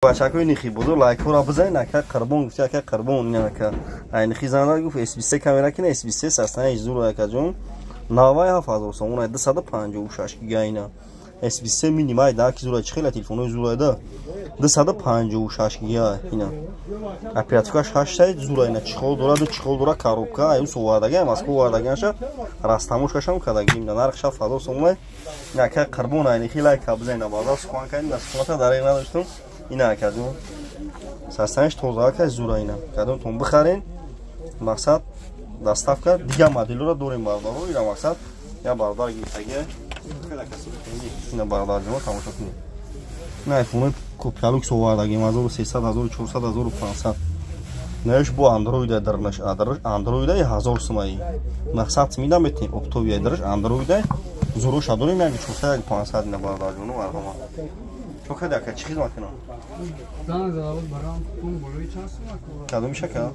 Бачакои нихи бузур, лайкҳоро бизанед. Ака Қурбон гуфти, ака Қурбон, ин ака ай нихи зана гуфт, S23 камера кина, S23 састани зур, акаҷон, 97 000 сомон, 256 гига. Ина S23 мини май да ки зура, чи хела телефонҳои зура да, 256 гига. Ина оперативкаш 8 зура, ина чехол дора, ду чехол дора, коробка аю совардага, Москва овардагаша, растамошкашам кадаги. Ина нарх 7000 сомон. Ака Қурбон, ай нихи лайка бизанед. Баъза сухан кардем, да суханата дареғ надоштум. Ина, акаҷон, састаниш тоза, ака, зура. Ина кадомтон бихарен, мақсад, доставка. Дигар моделҳоро дорем, бародаро. Ина, мақсад, я бародар гирифтагия. Ина, бародарҷоно, тамошо кунед. Ина айфонои копия люкс овардагим, 1300, 1400, 1500. Наиш бо андроида дарнаш, андроида 1000 сумаи, мақсад, мида метем, оптовия дараш андроида, зуроша дорем, як 400, як 500. Ина, бародарҷоно, марҳамат. Чо кади, ака, чӣ хизмат кунам? Занг зада буд барам, пул болои чанд сума? Кадоми, шака?